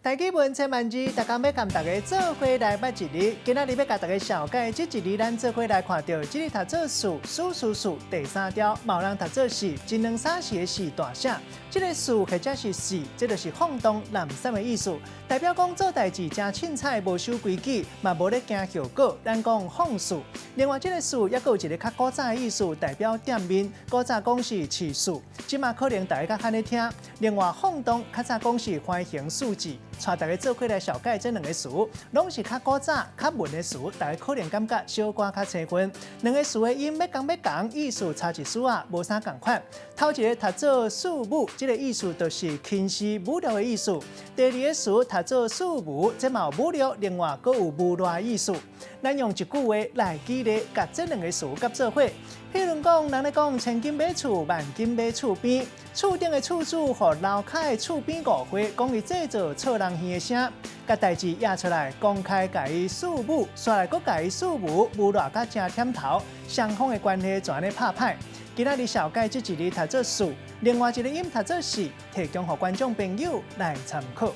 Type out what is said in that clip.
台語文千萬字，逐工欲共大家做伙來捌一字。今仔日欲共大家紹介這一字，咱做伙來看著，這个讀做澍，澍澍澍，第三調，嘛有人讀做士，一兩三四的四大寫。這个澍或者是士，這就是放蕩濫散的意思，代表講做代誌誠凊彩，無守規矩，嘛無咧驚後果。咱講放肆。另外，這个澍猶閣有一个較古早的意思，代表店面。古早講是市肆，這馬可能大家較罕咧聽。另外，放蕩較早講是歡形肆意。帶大家做伙來紹介這兩个詞，攏是較古早、較文的詞，大家可能感覺小可較青春。兩个詞的音欲仝欲仝，意思差一絲仔，無啥仝款。頭一个讀做肆武，這个意思就是輕視武略的意思。第二个詞讀做肆無，這嘛有武略，另外閣有無賴的意思。咱用一句話來舉例，共這兩个詞夾做伙。譬如講，人咧講千金買厝，萬金買厝邊。厝頂的厝主予樓跤的厝邊誤會，講伊製造錯人耳的聲，共代誌掖出來，公開共伊肆武，煞來閣共伊肆無，無賴甲誠忝頭，雙方的關係就按呢拍歹。今仔日紹介這一字讀做澍，另外一个音讀做士，提供予觀眾朋友來參考。